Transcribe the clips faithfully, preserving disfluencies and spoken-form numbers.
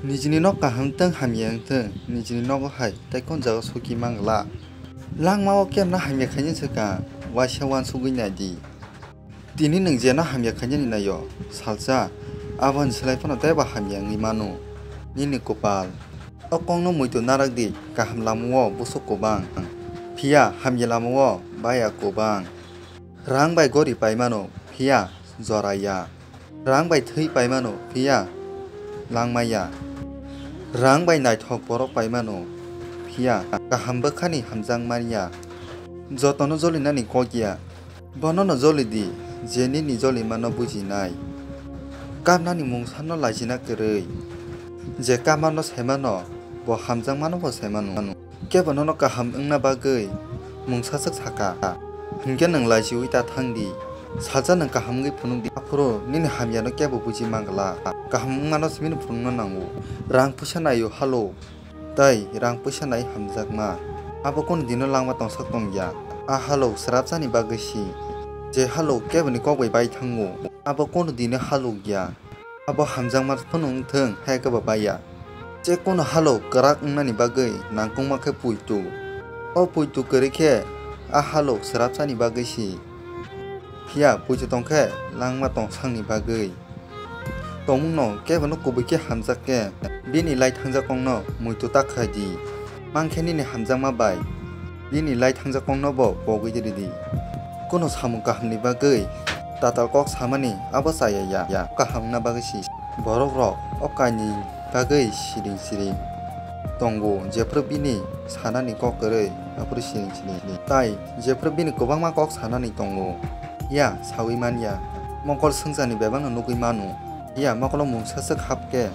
Nijini nok kaham wngthung hamya wngthung, nijini nogo hai tei kon jaga suki mangla. Langmao kebna hamya khainai swkang, waisa uansugwi naidi. Tini nwng jeno hamya khainani naio, salsa, aboni slai phano teibo hamya wngwi mano. Nini kopal. O kokno muitu narakdi, kaham lamao busuk kwbang, phiya hamya lamao baya kwbang. Rang bai gori paimano, phiya jora ya. Rang bai thwi paimano, phiya langma ya. Rang bai naithok borok paimano, phiya kaham bwkhani hamjakma ya. Jotono jolinani kok ya. Bonono joli di, je nini jolimano bujinai. Kapnani mungsano lachina kwrwi. Je kapmano saimano, bo hamjakmano bo saimano. Kebo nono kaham wngna bagwi mungsaswk saka, hinkhe nwng lachiui ta thang di. Salsa nwng kaham wngwi phunuk di, aphuru nini hamyano kebo buji mangla. Kaham wngmano simi phunukna nango. Rang puisa naio halo. Tei rang puisa nai hamjakma. Abo kunu dino langma tongsak tongya. A halok srapsani bagwi si. Je halok keboni kok bai bai thango. Abo kunu dino halok ya. Abo hamjakma phano wngthung hai khe bo baiya. Je kunu halok kwrak wngnani bagwi nangkukma khe puitu. O puitu kwrwi khe a halok srapsani bagwi si. Phiya puitu tongkhe langma tongsakni bagwi. Tongmungno kebono kubui khe hamjak khe, bini lai thangjak kokno muitu ta khai di. Mankhe nini hamjakma bai bini lai thangjak kokno bo pogwi ridi. Kunu samung kahamni bagwi tatal kok samani abo chaya ya, ya kaham wngna bagwi si. Borok rok o kainwi bagwi siring siring tongo, jephru bini sanani kok kwrwi aphuru siring siring. Tai jephru bini kwbangma kok sanani tongo, ya saui man ya. Mokol swngcharni bebakno nugwi mano, ya mokolo mungsa swk hap khe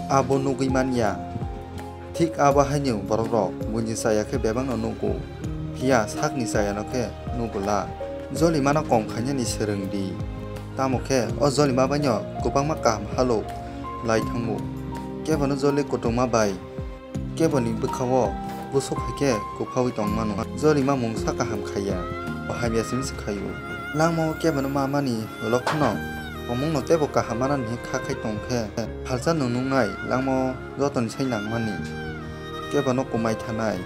abo nugwi man ya. Thik abo haino borok rok buini chaya khe bebakno nugo, phiya sakni chayano khe nugo la. Jolimano kom khainani swrwng di, tamo khe o jolima baino kwbangma kaham halok lai thango. Kebono joli kutungma bai keboni bwkhao busuk hai khe kwphaui tong mano. Jolima mungsa kaham khaiya, o hamya simi se khaio. Langmao kebono mamani ulo phano omungno teibo kaham manani kha khai tong khe, phalsa nungnungnai langmao jotoni sai nangmani. Kebono kwmai thanai.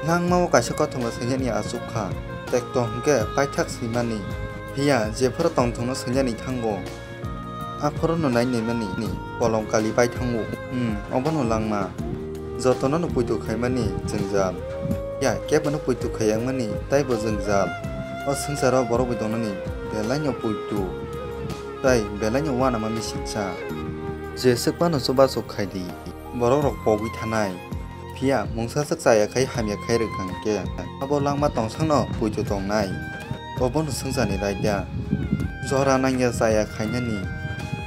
Langmao kaisa kothoma sainyani achuk kha, tekto hwnkhe paithak swimani. Phiya jephuru tongthokno sainyani thango. Aphuru no nai naimani ni kolom kali pai thango. Hmm, obono langma. Jotono no puitu khaimani jwngjal. Ya, kebono puitu khaiyangmani taibo jwngjal. O swngcharo borok bai tongnani belai no puitu. Tai belai no uanama misiksa. Je swkmano chubachu khaidi. Borok rok pogwi thanai. Phiya mungsa swk chaya khai hamya khai rwkha hwnkhe, abo langma tongsakno puitu tongnai. Obono swngcharni raida. Jora nangya chaya khainani.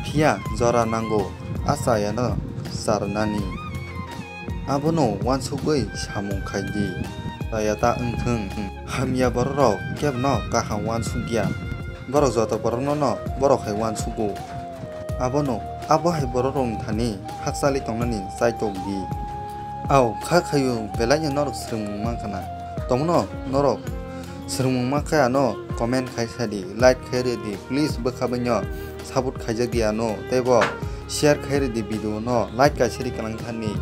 Phiya jora nango a chayano charwnani. Abono uansugwi samung khai di. Chaya ta wngthung. Hamya borok rok kebono kaham uansukya. Borok joto borokno no borok hai uansugo. Abono, abo hai borok rok thani hakchali tongnani chaitok di. Ao, kha khaio, belai no norok swrwngmung mankha na. Tongno norok swrwngmung mankha ano comment khai sa di, like khai rw di, please bwkha bai no support khaijak di ano, teibo share khai rw di video no, like kaisa ri kwlang thani.